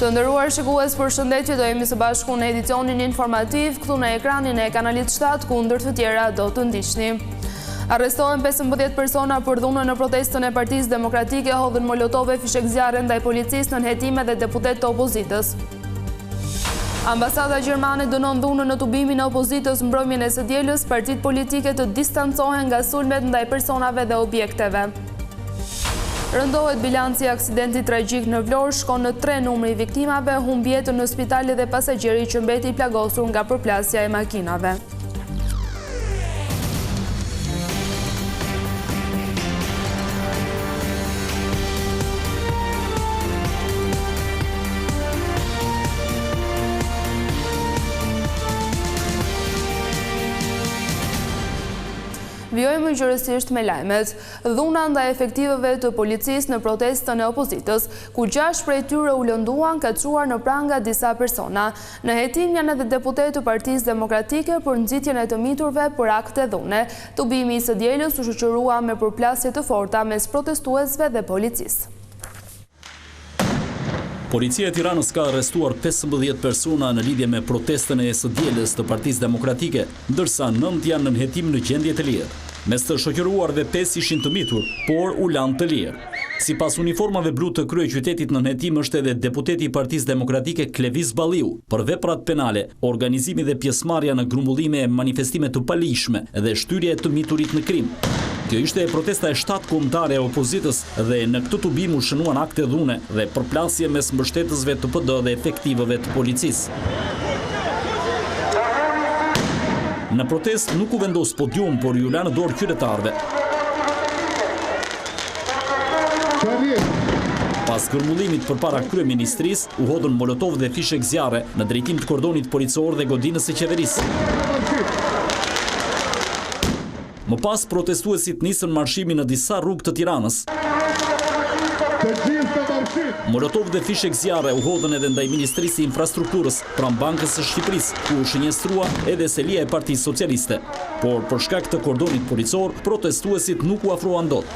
Të nderuar shikues, përshëndetje, do jemi së bashku në edicionin informativ këtu në ekranin e kanalit 7 ku ndër të tjera do të ndiqni. Arrestohen 15 persona për dhunën në protestën e Partisë Demokratike, hodhën molotove fishekzjarre ndaj policisë nën hetime dhe deputetë të opozitës. Ambasada gjermane dënon dhunën në tubimin e opozitës mbrëmjen e së dielës, partitë politike të distancohen nga sulmet ndaj personave dhe objekteve. Rëndohet bilanci i aksidentit tragjik në Vlorë, shkon në 3 numri i viktimave, humb jetën në spital edhe pasagjeri që mbeti i plagosur nga përplasja e makinave. Vijojmë gjerësisht me lajmet. Dhuna ndaj efektivëve të policisë në protestën e opozitës, ku 6 prej tyre u lënduan, ka çuar në pranga disa persona. Në hetim janë edhe deputetë të Partisë Demokratike për nxitjen e të miturve për akte dhune. Tubimi i së dielës u shoqërua me përplasje të forta mes protestuesve dhe policisë. Policia e Tiranës ka arrestuar 15 persona në lidhje me protestën e së dielës të Partisë Demokratike, ndërsa 9 janë nën hetim në gjendje të lirë. Mes të shoqëruarve 5 ishin të mitur, por u lanë të lirë. Sipas uniformave blu të kryeqytetit nën hetim është edhe deputeti i Partisë Demokratike Klevis Balliu për veprat penale, organizimi dhe pjesëmarrja në grumbullime e manifestime të paligjshme dhe shtyrja e të miturit në krim. Kjo ishte protesta e shtatë kombëtare e opozitës dhe në këtë tubim u shënuan akte dhune dhe përplasje mes mbështetësve të PD dhe efektivëve të policisë. Në protestë nuk u vendos podium, por iu la në dorë qytetarëve. Pas grumbullimit përpara kryeministrisë, u hodhën molotov dhe fishekzjarre në drejtim të kordonit policor dhe godinës së qeverisë. Më pas protestuesit nisën marshimin në disa rrugë të Tiranës. Molotov dhe fishekzjarre u hodhën edhe ndaj Ministrisë së Infrastrukturës pranë Bankës së Shqipërisë, ku u shënjestrua edhe selia e Partisë Socialiste. Por për shkak të kordonit policor, protestuesit nuk u afruan dot.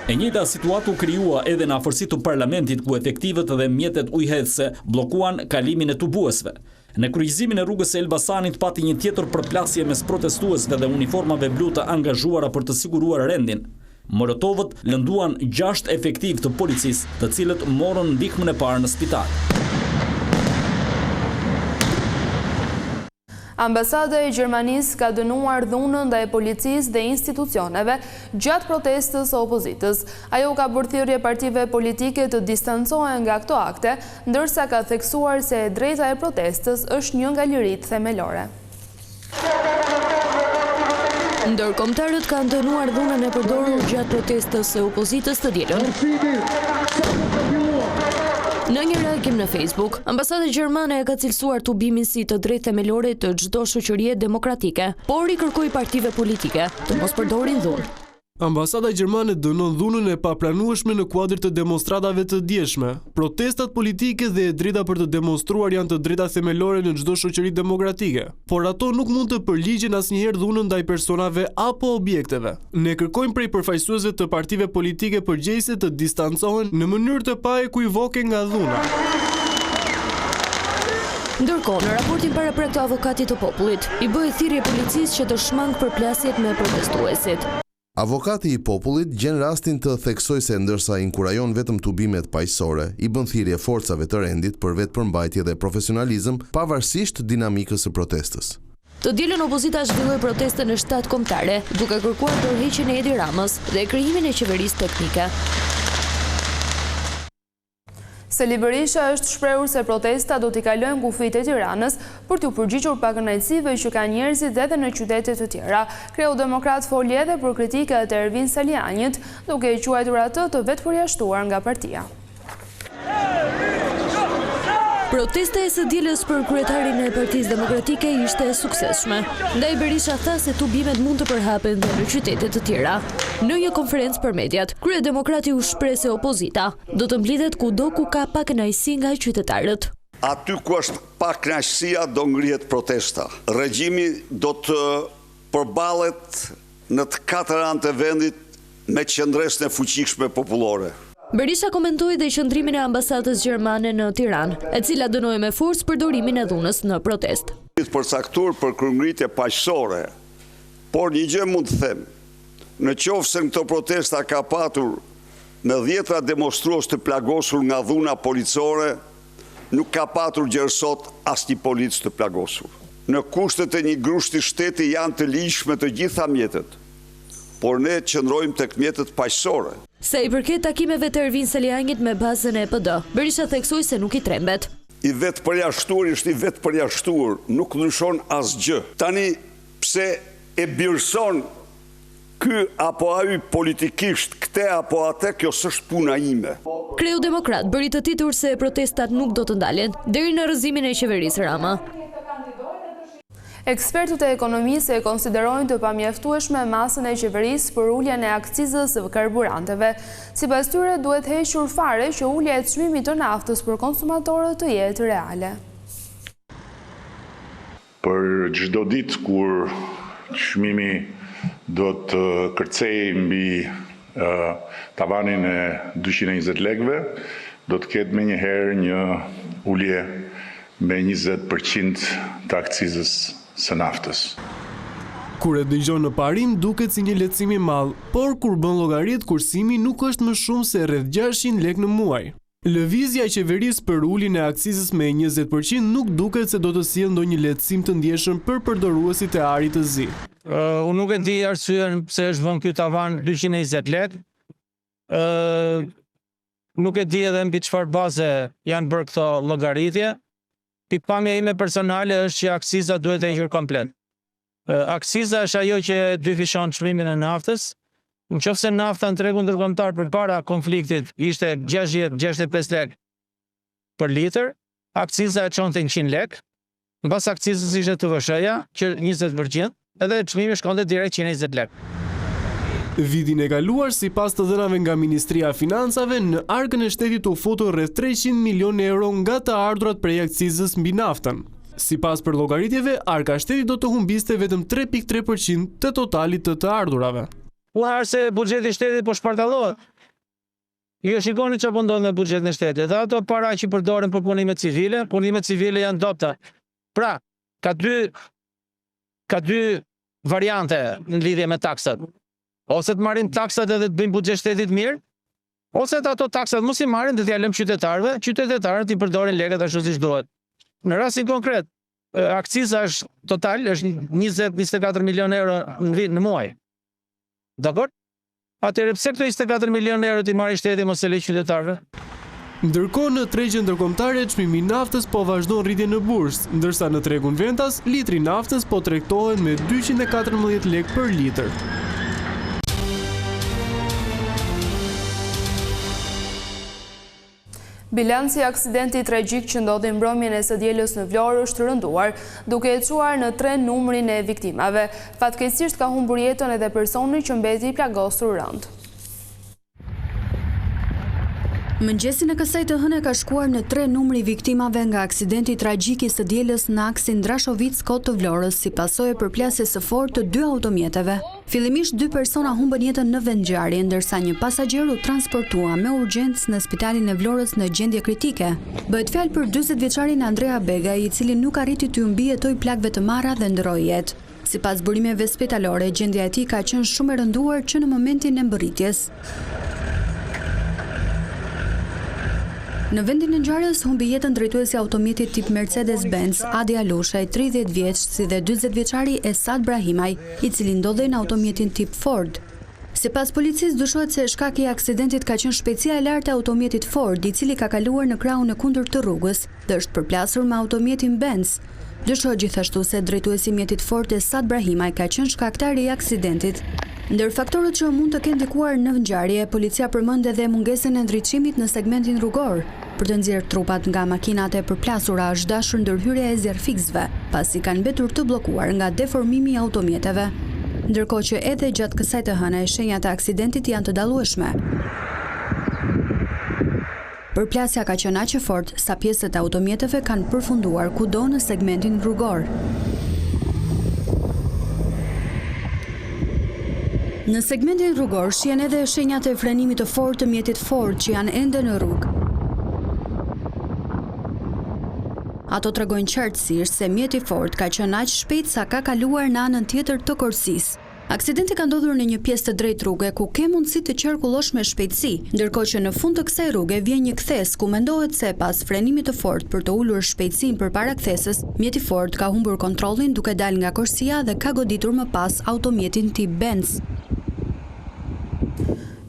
E njëjta situatë u krijua edhe në afërsi të parlamentit ku efektivët dhe mjetet ujëhedhëse bllokuan kalimin e tubuesve. Në kryqëzimin e rrugës së Elbasanit pati një tjetër përplasje mes protestuesve dhe uniformave blu të angazhuara për të siguruar rendin. Molotovët lënduan 6 efektivë të policisë, të cilët morën ndihmën e parë në spital. Ambasada e Gjermanisë ka dënuar dhunën ndaj policisë dhe institucioneve gjatë protestës së opozitës. Ajo u ka bërë thirrje partive politike të distancohen nga këto akte, ndërsa ka theksuar se e drejta e protestës është një nga liritë themelore. Ndërkombëtarët kanë dënuar dhunën e përdorur gjatë protestës së opozitës të dielën. Në një reagim në Facebook, ambasada gjermane e ka cilësuar tubimin si të drejtë themelore të çdo shoqërie demokratike, por i kërkoi partive politike të mos përdorin dhunë. Ambasada gjermane dënon dhunën e papranueshme në kuadër të demonstratave të djeshme. Protestat politike dhe e drejta për të demonstruar janë të drejta themelore në çdo shoqëri demokratike, por ato nuk mund të përligjin asnjëherë dhunën ndaj personave apo objekteve. Ne kërkojmë prej përfaqësuesve të partive politike përgjegjëse të distancohen në mënyrë të paekuivoke nga dhuna. Ndërkohë, në raportin paraprak të Avokatit të Popullit, i bëhet thirrje policisë që të shmangë përplasjet me protestuesit. Avokati i Popullit gjen rastin të theksojë se ndërsa inkurajon vetëm tubimet paqësore, i bën thirrje forcave të rendit për vetëpërmbajtje dhe profesionalizëm pavarësisht dinamikës së protestës. Të dielën opozita zhvilloi protestën e shtatë kombëtare, duke kërkuar dorëheqjen e Edi Ramës dhe krijimin e qeverisë teknike. Sali Berisha është shprehur se protesta do t'i kalojnë kufijtë e Tiranës për t'iu përgjigjur pakënaqësive që kanë njerëzit edhe në qytete të tjera. Kreu demokrat foli edhe për kritikat e Ervin Salianjit, duke e quajtur atë të vetëpërjashtuar nga partia. Protesta e së dielës për kryetarin e Partisë Demokratike ishte e suksesshme. Ndaj Berisha tha se tubimet mund të përhapen dhe në qytete të tjera. Në një konferencë për mediat, kryedemokrati u shpreh se opozita Do të mblidhet kudo ku ka pakënaqësi nga qytetarët. Aty ku është pakënaqësia do ngrihet protesta. Regjimi do të përballet në të katër anët e vendit me qëndresën e fuqishme popullore. Berisha komentoi dhe qëndrimin e ambasadës gjermane në Tiranë, e cila dënoi me forcë përdorimin e dhunës në protestë. Të përcaktuar për kryengritje paqësore, por një gjë mund të them, në qoftë se në këto protesta ka patur me dhjetra demonstrues të plagosur nga dhuna policore, nuk ka patur gjer sot asnjë polic të plagosur. Në kushtet e një grushti shteti janë të ligjshme të gjitha mjetet, por ne qëndrojmë tek mjetet paqësore. Sa i përket takimeve të Ervin Salianjit me bazën e PD, Berisha theksoi se nuk i trembet. I vetëpërjashtuari është i vetëpërjashtuar, nuk ndryshon asgjë. Tani pse e birëson ky apo ai politikisht këtë apo atë, kjo s'është puna ime. Kreu demokrat bëri të ditur se protestat nuk do të ndalen deri në rrëzimin e qeverisë Rama. Ekspertët e ekonomisë e konsiderojnë të pamjaftueshme masën e qeverisë për uljen e akcizës së karburanteve. Sipas tyre, duhet hequr fare që ulja e çmimit të naftës për konsumatorët të jetë reale. Për çdo ditë kur çmimi do të kërcejë mbi tavanin e 220 lekëve, do të ketë menjëherë një ulje me 20% të akcizës së naftës. Kur e dëgjon në parim duket si një lehtësim i madh, por kur bën llogaritë kursimi nuk është më shumë se rreth 600 lekë në muaj. Lëvizja e qeverisë për uljen e akcizës me 20% nuk duket se do të sjellë ndonjë lehtësim të ndjeshëm për përdoruesit e arit të zi. Unë nuk e di arsyen pse është vënë ky tavan 220 lekë. Nuk e di edhe mbi çfarë baze janë bërë këto llogaritje. Pikëpamja ime personale është që akciza duhet hequr komplet. Akciza është ajo që dyfishon çmimin e naftës. Në qoftë se nafta në tregun ndërkombëtar përpara konfliktit ishte 60-65 lekë për litër, akciza e çonte 100 lekë. Mbas akcizës ishte TVSH-ja, që 20%, edhe çmimi shkonte direkt 120 lekë. Vitin e kaluar, sipas të dhënave nga Ministria e Financave, në arkën e shtetit u futën rreth 300 milion euro nga të ardhurat prej akcizës mbi naftën. Sipas përllogaritjeve, arka e shtetit do të humbiste vetëm 3.3% të totalit të të ardhurave. Ua, se buxheti i shtetit po shpartallohet. Ju shikoni çfarë po ndodh me buxhetin e shtetit. Dhe ato para që përdoren për punime civile, punimet civile janë dobta. Pra, ka dy ka dy variante në lidhje me taksat. Ose të marrim taksat edhe të bëjmë buxhet shtetit mirë, ose të ato taksat mos i marrim dhe t'ia lëmë qytetarëve, qytetarët i përdorin lekët ashtu siç duhet. Në rastin konkret, akciza është total është 20-24 milion euro në vit në muaj. Dakor? Atëherë pse këto 24 milion euro t'i marrë shteti mos e lë qytetarëve? Ndërkohë në tregje ndërkombëtare çmimi i naftës po vazhdon rritjen në bursë, ndërsa në tregun vendas litri i naftës po tregtohet me 214 lekë për litër. Bilanci i aksidentit tragjik që ndodhi mbrëmjen e së dielës në Vlorë është rënduar, duke e çuar në tre numrin e viktimave. Fatkeqësisht ka humbur jetën edhe personi që mbeti i plagosur rëndë. Mëngjesin e kësaj të hëne ka shkuar në tre numri i viktimave nga aksidenti tragjik i së dielës në aksin Drashovicë-Kotë të Vlorës si pasojë e përplasjes së fortë të dy automjeteve. Fillimisht dy persona humbën jetën në vendngjarje, ndërsa një pasagjer u transportua me urgjencë në spitalin e Vlorës në gjendje kritike. Bëhet fjalë për 40 vjeçarin Andrea Begaj, i cili nuk arriti t'u mbijetojë plagëve të marra dhe ndërroi jetë. Sipas burimeve spitalore, gjendja e tij ka qenë shumë e rënduar që në momentin e mbërritjes. Në vendin e ngjarjes humbi jetën drejtuesi i automjetit tip Mercedes-Benz, Adi Alushaj, 30 vjeç, si dhe 40 vjeçari Esat Brahimaj, i cili ndodhej në automjetin tip Ford. Sipas policisë, dyshohet se shkak i aksidentit ka qenë shpejtësia e lartë e automjetit Ford, i cili ka kaluar në krahun e kundërt të rrugës dhe është përplasur me automjetin Benz. Dyshohet gjithashtu se drejtuesi i mjetit Ford Esat Brahimaj ka qenë shkaktari i aksidentit. Ndër faktorët që mund të kenë ndikuar në ngjarje, policia përmend edhe mungesën e ndriçimit në segmentin rrugor. Për të nxjerrë trupat nga makinat e përplasura është dashur ndërhyrja e zjarrfikësve, pasi kanë mbetur të bllokuar nga deformimi i automjeteve. Ndërkohë që edhe gjatë kësaj të hëne, shenjat e aksidentit janë të dallueshme. Përplasja ka qenë aq e fortë sa pjesët e automjeteve kanë përfunduar kudo në segmentin rrugor. Në segmentin rrugor shihen edhe shenjat e frenimit të fortë të mjetit Ford që janë ende në rrugë. Ato tregojnë qartësisht se mjeti Ford ka qenë aq shpejt sa ka kaluar në anën tjetër të korsisë. Aksidenti ka ndodhur në një pjesë të drejtë rruge ku ke mundësi të qarkullosh me shpejtësi, ndërkohë që në fund të kësaj rruge vjen një kthesë ku mendohet se pas frenimit të fortë për të ulur shpejtësinë përpara kthesës, mjeti Ford ka humbur kontrollin duke dalë nga korsia dhe ka goditur më pas automjetin tip Benz.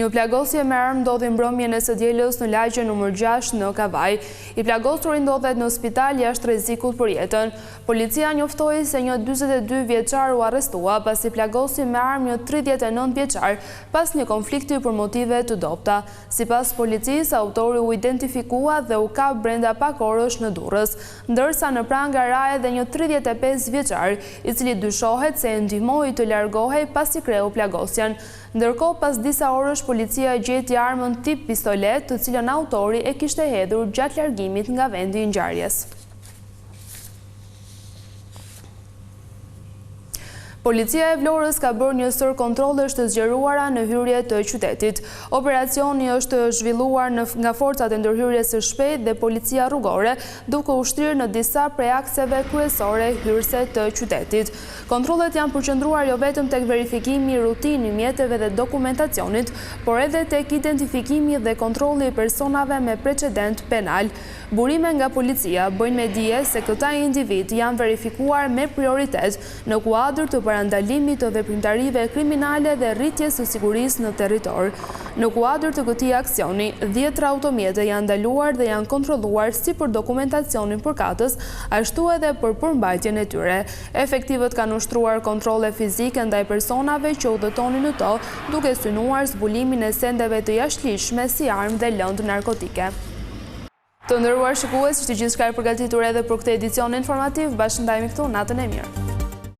Një plagosje me armë ndodhi mbrëmjen e së dielës në lagjen numër 6 në Kavajë. I plagosuri ndodhet në spital jashtë rrezikut për jetën. Policia njoftoi se një 42 vjeçar u arrestua pasi plagosi me armë një 39 vjeçar pas një konflikti për motive të dobëta. Sipas policisë, autori u identifikua dhe u kap brenda pak orësh në Durrës, ndërsa në pranga ra edhe një 35 vjeçar, i cili dyshohet se e ndihmoi të largohej pasi kreu plagosjen. Ndërkohë, pas disa orësh policia gjeti armën tip pistoletë, të cilën autori e kishte hedhur gjatë largimit nga vendi i ngjarjes. Policia e Vlorës ka bërë një sërë kontrollesh të zgjeruara në hyrje të qytetit. Operacioni është zhvilluar nga forcat e ndërhyrjes së shpejtë dhe policia rrugore, duke u shtrirë në disa prej akseve kryesore hyrëse të qytetit. Kontrollet janë përqendruar jo vetëm tek verifikimi rutinë i mjeteve dhe dokumentacionit, por edhe tek identifikimi dhe kontrolli i personave me precedentë penalë. Burime nga policia bëjnë me dije se këta individë janë verifikuar me prioritet në kuadër të parandalimit të veprimtarive kriminale dhe rritjes së sigurisë në territor. Në kuadër të këtij aksioni, dhjetra automjete janë ndaluar dhe janë kontrolluar si për dokumentacionin përkatës, ashtu edhe për përmbajtjen e tyre. Efektivët kanë ushtruar kontrolle fizike ndaj personave që udhëtonin në to, duke synuar zbulimin e sendeve të jashtëligjshme si armë dhe lëndë narkotike. Të nderuar shikues, ishte gjithçka e përgatitur edhe për këtë edicion informativ, bashkë ndahemi këtu, natën e mirë.